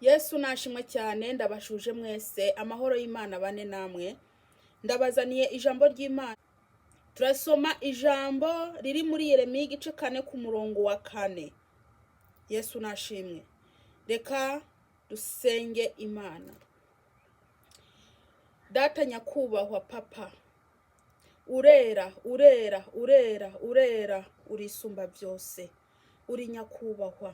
Yesu nashimwe cyane. Ndabashuje mwese, amahoro y'Imana bane namwe. Ndabazaniye ijambo ry'Imana. Turasoma ijambo riri muri Yeremiya igice 4 ku murongo wa 4. Yesu nashimwe. Reka dusenge Imana. Data nyakubahwa Papa, urera, urera, urera, urera, urisumba byose, uri nyakubahwa.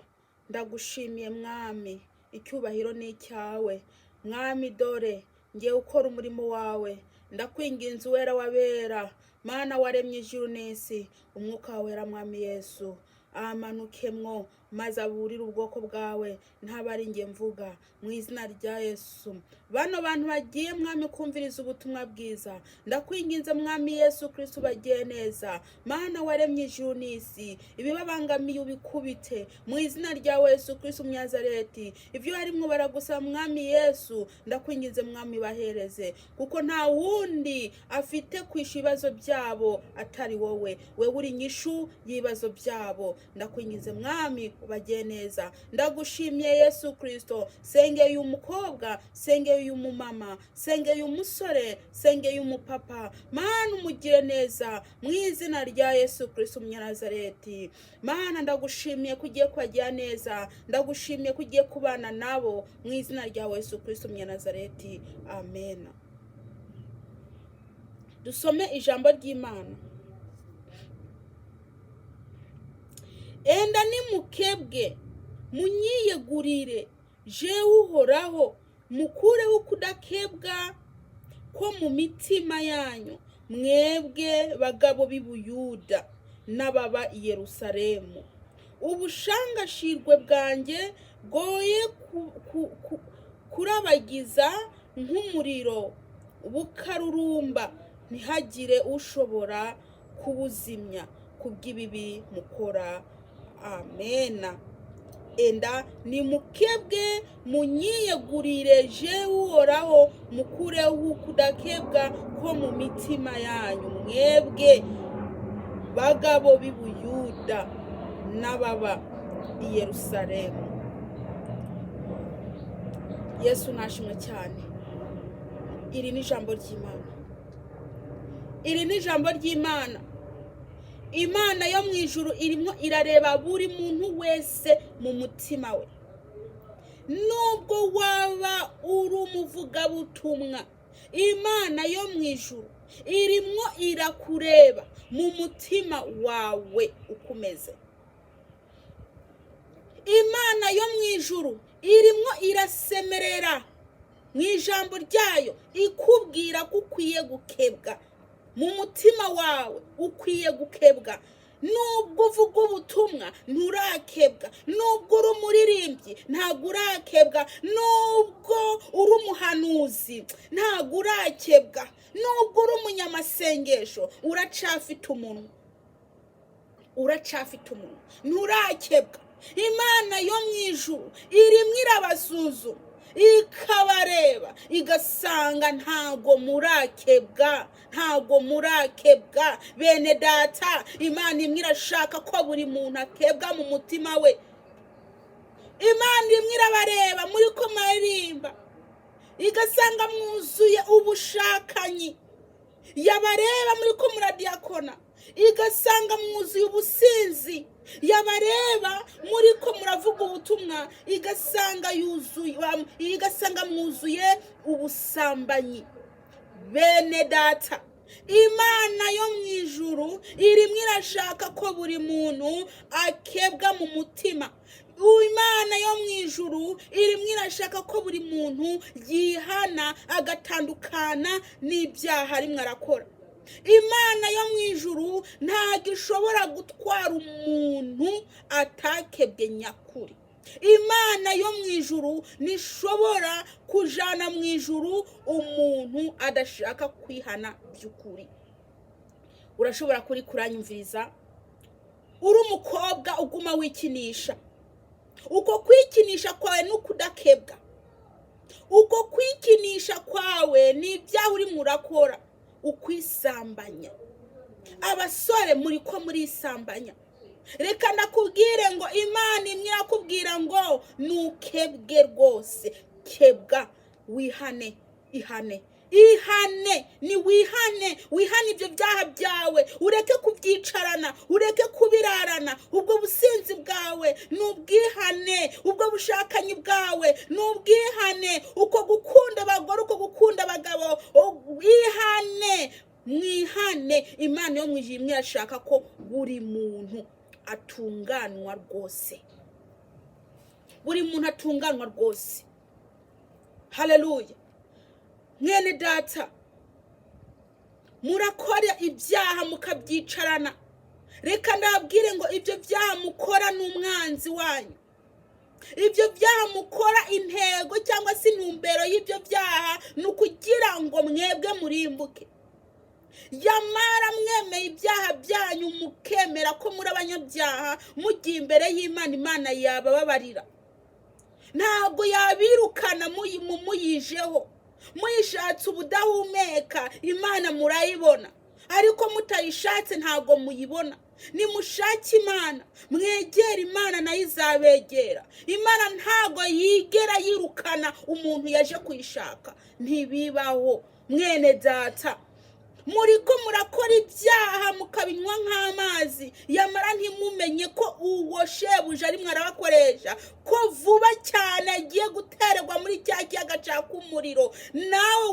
Ndagushimiye Mwami, icyubahiro ni icyawe Mwami. Dore ngiye gukora umurimo wawe. Ndakwinginze, Uwera wabera, Mana waremye ijuru n'isi, Umwuka wawe wera, Mwami Yesu, amanukemwo maze aburire ubwoko bwawe, ntaba ari njye mvuga, mu izina rya Yesu. Bano bantu bagiye, Mwami, kumviriza ubutumwa bwiza, ndakwinginze Mwami Yesu Kristo, bagiye neza. Mana waremye ijuru n'isi, ibibabangamiye ubikubite mu izina rya Yesu Kristo Umunyazareti. Ibyo barimwo baragusaba, Mwami Yesu, ndakwinginze Mwami, bahereze, kuko nta wundi afite kwisha ibibazo byabo atari wowe. Wewe uri inyishu y'ibibazo byabo. Ndakwinginze Mwami, ubagiye neza. Ndagushimiye Yesu Kristo. Sengeye uyu mukobwa, sengeye uyu mumama, sengeye umusore, sengeye umupapa. Mana, umugire neza mu izina rya Yesu Kristo Umunyanazareti. Mana, ndagushimiye ko ugiye kubagira neza, ndagushimiye ko ugiye kubana nabo mu izina rya Yesu Kristo Umunyanazareti, amen. Dusome ijambo ry'Imana. Enda nimukebwe, munyiyegurire jewe Uhoraho, mukureho ukudakebwa ko mu mitima yanyu, mwebwe bagabo b'i Buyuda n'ababa i Yerusalemu. Ubushangashirwe bwanjye bwoye kurabagiza nk'umuriro, bukarurumba ntihagire ushobora kubuzimya kubw'ibibi mukora. Amena. Enda nimukebwe, munyiyegurire jewe Uhoraho, mukureho ukudakebwa ko mu mitima yanyu, mwebwe bagabo b'i Buyuda n'ababa i Yerusalemu. Yesu nashimwe cyane. Iri ni ijambo ry'Imana, iri ni ijambo ry'Imana. Imana yo mu ijuru irimo irareba buri muntu wese mu mutima we. Nubwo waba uri umuvugabutumwa, Imana yo mu ijuru irimo irakureba mu mutima wawe uko umeze. Imana yo mu ijuru irimo irasemerera mu ijambo ryayo, ikubwira ko ukwiye gukebwa mu mutima wawe, ukwiye gukebwa. Nubwo uvuga ubutumwa nturakebwa, nubwo uri umuririmbyi ntabwo urakebwa, nubwo uri umuhanuzi ntabwo urakebwa, nubwo uri umunyamasengesho uracafite umunwa, uracafite umunwa, nturakebwa. Imana yo mu ijuru irimo irabasuzuma, ikabareba, igasanga ntago murakebwa, ntago murakebwa. Bene data, Imana imwe irashaka ko buri muntu akebwa mu mutima we. Imana imwe irabareba muri ko maririmba, igasanga mwuzuye ubushakanyi. Yabareba muri ko muradiyakona, igasanga mwuzuye ubusinzi. Yabareba muri ko muravuga ubutumwa, igasanga yuzuye, igasanga mwuzuye ubusambanyi. Bene data, Imana yo mu ijuru irimo irashaka ko buri muntu akebwa mu mutima. Imana yo mu ijuru irimo irashaka ko buri muntu yihana agatandukana n'ibyaha arimo arakora. Imana yo mu ijuru ntabwo ishobora gutwara umuntu atakebwe nyakuri. Imana yo mu ijuru ntishobora kujana mu ijuru umuntu adashaka kwihana by'ukuri. Urashobora kuri kuranyumviriza uri umukobwa uguma wikinisha. Uko kwikinisha kwawe ni ukudakebwa, uko kwikinisha kwawe ni ibyaha urimo urakora, ukwisambanya. Abasore muri ko murisambanya. Reka ndakubwire ngo Imana imwe irakubwira ngo nukebwe rwose, kebwa wihane, ihane, ihane, ni wihane, wihane ibyo byaha byawe, ureke kubyicarana, ureke kubirarana. Ubwo businzi bwawe ni ubwihane, ubwo bushakanyi bwawe ni ubwihane, uko gukunda abagore, uko gukunda abagabo, ihane, mwihane. Imana yo mu ijuru imwe irashaka ko buri muntu atunganwa rwose, buri muntu atunganwa rwose. Haleluya. Mwene data, murakora ibyaha mukabyicarana. Reka ndababwire ngo ibyo byaha mukora ni umwanzi wanyu. Ibyo byaha mukora, intego cyangwa se intumbero y'ibyo byaha ni ukugira ngo mwebwe murimbuke. Yamara mwemeye ibyaha byanyu, mukemera ko muri abanyabyaha, mugiye imbere y'Imana, Imana yabababarira. Ntabwo yabirukana muyijeho. Muyishatse ubudahumeka, Imana murayibona, ariko mutayishatse ntabwo muyibona. Nimushake Imana, mwegere Imana, nayo izabegera. Imana ntabwo yigera yirukana umuntu yaje kuyishaka, ntibibaho. Mwene data, muri ko murakora ibyaha mukabinywa nk'amazi, yamara ntimumenye ko uwo shebuja arimwo arabakoresha, ko vuba cyane agiye guterwa muri cya kiyaga caka umuriro. Nawe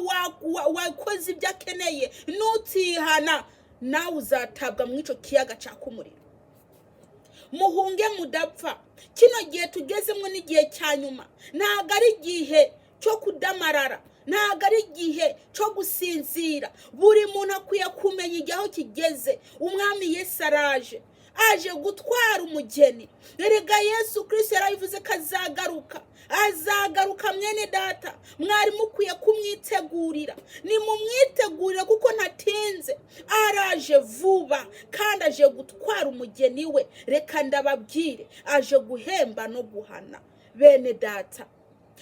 wakoze ibyo akeneye, nutihana nawe uzatabwa muri icyo kiyaga caka umuriro. Muhunge mudapfa. Kino gihe tugezemo n'igihe cya nyuma, ntabwo ari igihe cyo kudamarara, ntabwo ari igihe cyo gusinzira. Buri muntu akwiye kumenya igihe aho kigeze. Umwami Yesu araje, aje gutwara umugeni. Erega Yesu Kristo yarabivuze ko azagaruka, azagaruka. Mwene data, mwari mukwiye kumwitegurira. Nimumwitegurire kuko ntatinze, araje vuba kandi aje gutwara umugeni we. Reka ndababwire, aje guhemba no guhana. Bene data,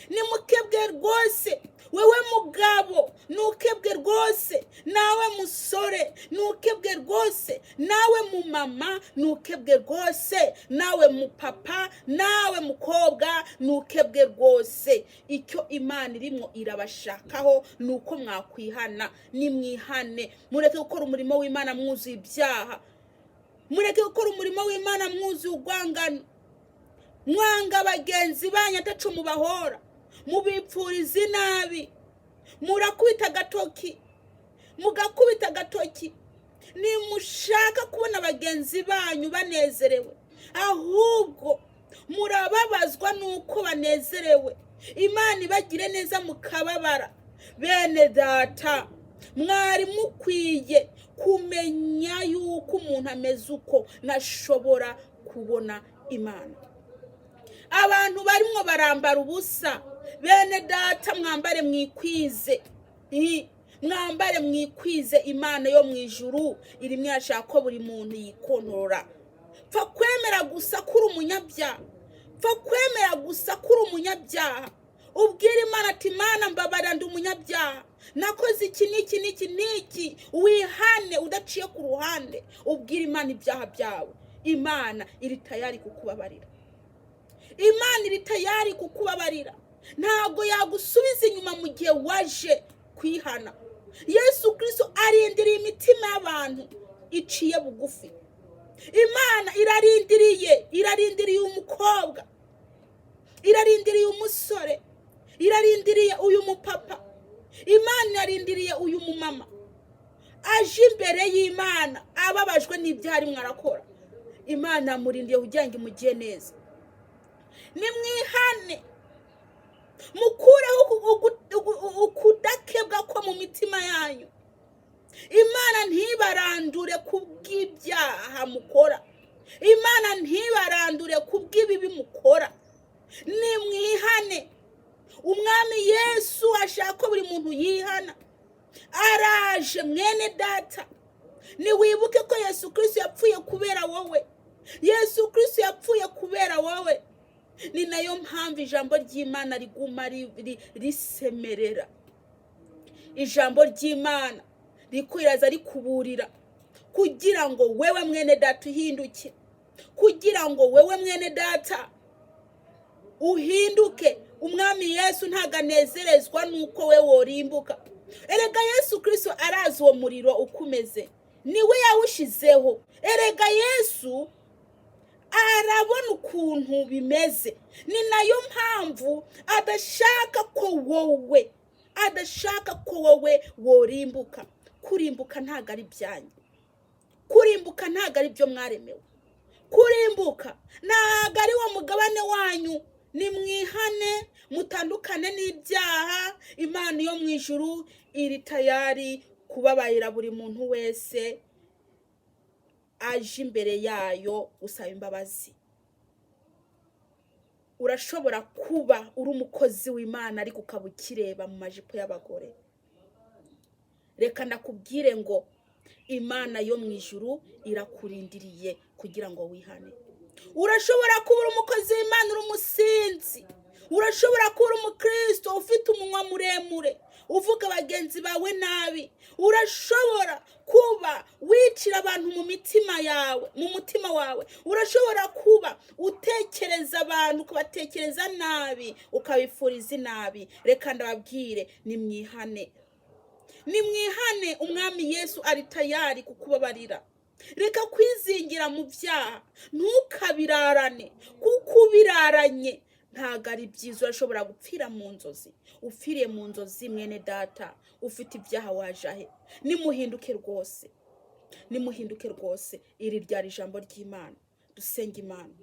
nimukebwe rwose. Wewe mugabo, nukebwe rwose. Nawe musore, nukebwe rwose. Nawe mumama, nukebwe rwose. Nawe mupapa, nawe mukobwa, nukebwe rwose. Icyo Imana irimwo irabashakaho ni uko mwakwihana. Nimwihane, mureke gukora umurimo w'Imana mwuzuye ibyaha, mureke gukora umurimo w'Imana mwuzuye urwangano, mwanga bagenzi banyu ataco mubahora, mubipfuriza inabi, murakubita agatoki, mugakubita agatoki. Nimushaka kubona bagenzi banyu banezerewe, ahubwo murababazwa nuko banezerewe. Imana ibagire neza mukababara. Bene data, mwari mukwiye kumenya yuko umuntu ameze uko nashobora kubona Imana. Abantu barimwo barambara ubusa. Bene data, mwambare mwikwize, mwambare mwikwize. Imana yo mu ijuru irimwo irashaka ko buri muntu yikontorora. Pfa kwemera gusa ko uri umunyabyaha, pfa kwemera gusa ko uri umunyabyaha, ubwira Imana ati: "Imana mbabarira, ndi umunyabyaha, nakoze iki n'iki n'iki n'iki." Wihane udaciye ku ruhande, ubwira Imana ibyaha byawe. Imana iri tayari kukubabarira, Imana iri tayari kukubabarira. Ntabwo yagusubiza inyuma mu gihe waje kwihana. Yesu Kristo arindiriye imitima y'abantu iciye bugufi. Imana irarindiriye, irarindiriye umukobwa, irarindiriye umusore, irarindiriye uyu mupapa, Imana irarindiriye uyu mumama aje imbere y'Imana ababajwe n'ibyo arimo arakora. Imana yamurindiye kugira ngo imugire neza. Nimwihane, mukureho ukudakebwa ko mu mitima yanyu. Imana ntibarandure kubw'ibyaha mukora, Imana ntibarandure kubw'ibibi mukora. Nimwihane. Umwami Yesu ashaka ko buri muntu yihana. Araje. Mwene data, niwibuke ko Yesu Kristo yapfuye kubera wowe. Yesu Kristo yapfuye kubera wowe. Ni nayo mpamvu ijambo ry'Imana riguma risemerera, ijambo ry'Imana rikwiraza, rikuburira kugira ngo wewe mwene data uhinduke. Kugira ngo wewe mwene data uhinduke. Umwami Yesu ntabwo anezerezwa n'uko we worimbuka. Erega Yesu Kirisito arazi uwo muriro uko umeze, niwe yawushyizeho. Erega Yesu arabona ukuntu bimeze. Ni nayo mpamvu adashaka ko wowe worimbuka. Kurimbuka ntabwo ari ibyanyu, kurimbuka ntabwo ari byo mwaremewe, kurimbuka ntabwo ari wo mugabane wanyu. Nimwihane, mutandukane n'ibyaha. Imana yo mu ijuru iri tayari kubabarira buri muntu wese aje imbere yayo gusaba imbabazi. Urashobora kuba uri umukozi w'Imana ariko ukaba ukireba mu majipo y'abagore. Reka ndakubwire ngo Imana yo mu ijuru irakurindiriye kugira ngo wihane. Urashobora kuba uri umukozi w'Imana uri umusinzi. Urashobora kuba uri umukristo ufite umunwa muremure, uvuga bagenzi bawe nabi. Urashobora kuba wicira abantu mu mitima yawe, mu mutima wawe. Urashobora kuba utekereza abantu, ukabatekereza nabi, ukabifuriza inabi. Reka ndababwire, nimwihane, nimwihane. Umwami Yesu ari tayari kukubabarira. Reka kwizingira mu byaha, ntukabirarane, kuko ubiraranye ntabwo ari byiza. Urashobora gupfira mu nzozi. Upfiriye mu nzozi, mwene data, ufite ibyaha, waje ahe? Nimuhinduke rwose, nimuhinduke rwose. Iri ryari ijambo ry'Imana. Dusenga Imana.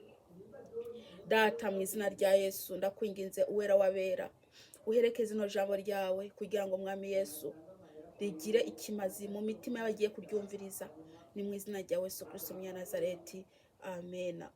Data, mu izina rya Yesu, ndakwinginze, Uwera w'abera, uherekeze ino jambo ryawe kugira ngo, Mwami Yesu, rigire ikimazi mu mitima y'abagiye kuryumviriza. Ni mu izina rya Yesu Kirisito Munyanazareti, amena.